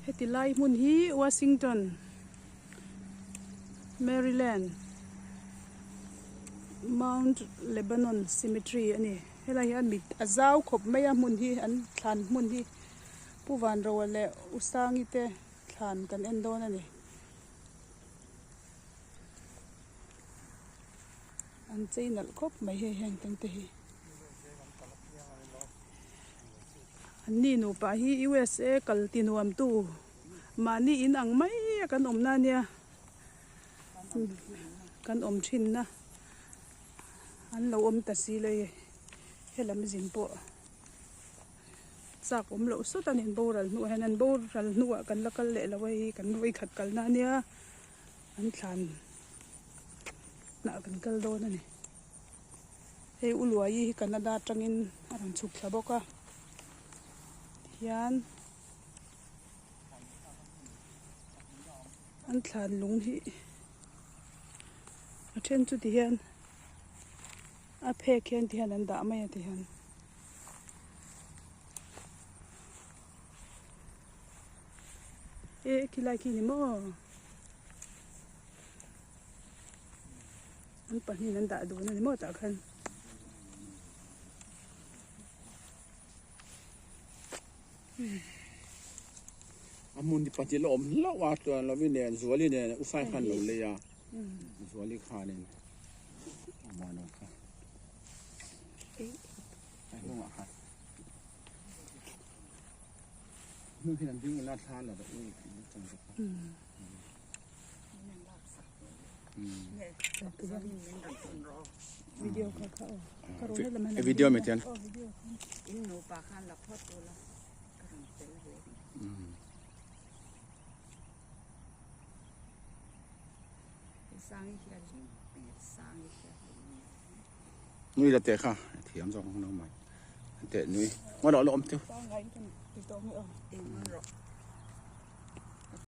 Heti lai hmun hi Washington, Maryland, Mount Lebanon Cemetery a ni. Helai hian mit a zau khawp mai a hmun hi an thlan hmun hi Pu Vanroa leh U Sangi te thlan kan en dawn a ni. An chei nalh khawp mai hei heng teng te hi. An ni nupa hi USA kal ti nuam tu mahni in ang mai a kan awm na ania kan awm thin na an lo awm ta si lei helam zin pawh chak awm loh sawt a ni an boral hnuah hian an boral hnuah kan la kal leh lo a hei kan vawikhat kalna ania an thlan hnah kan kal dawn a ni. Hei u Luai hi Canada atangin a rawn chhuk thla bawk a tihian an thlan lung hi a then chu tihian a phek hian tihian an dah mai a tihian. E khilai khi ni maw. An pahnihin an dah dun a ni maw tah khan. A hmun hi pahnih la awm hlauh a chuan lovin nen Zuali nen Usai khan lo lei a Zuali khanin a muanawm kha a hnungah khan hnung hian an ding ula thla la rawh u chang te kha. Video mi tian. Nui la te kha thiam zawk ang lo mai. Te nui. Ngawt lo om teu.